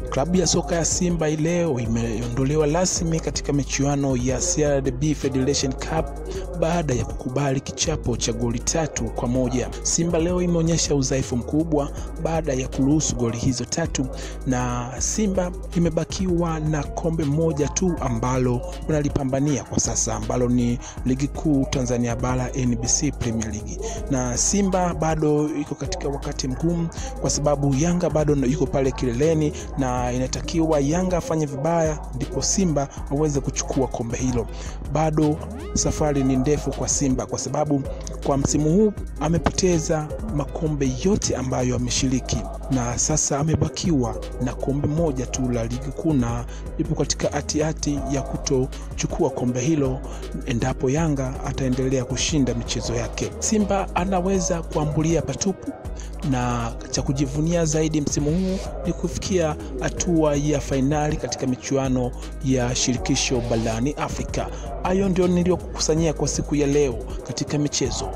Klabu ya soka ya Simba leo imeondolewa rasmi katika michuano ya CRDB Federation Cup baada ya kukubali kichapo cha goli 3-1. Simba leo imeonyesha udhaifu mkubwa baada ya kuruhusu goli hizo 3, na Simba imebakiwa na kombe moja tu ambalo wanalipambania kwa sasa, ambalo ni Ligi Kuu Tanzania Bara NBC Premier League. Na Simba bado iko katika wakati mgumu kwa sababu Yanga bado yuko pale kileleni, na inatakiwa Yanga afanye vibaya ndipo Simba aweze kuchukua kombe hilo. Bado safari ni ndefu kwa Simba kwa sababu kwa msimu huu amepoteza makombe yote ambayo ameshiriki, na sasa amebakiwa na kombe moja tu la ligi kuu, na ipo katika hatihati ya kutochukua kombe hilo endapo Yanga ataendelea kushinda michezo yake. Simba anaweza kuambulia patupu, na cha kujivunia zaidi msimu huu ni kufikia hatua ya fainali katika michuano ya shirikisho barani Afrika. Hayo ndio niliyokukusanyia kwa siku ya leo katika michezo.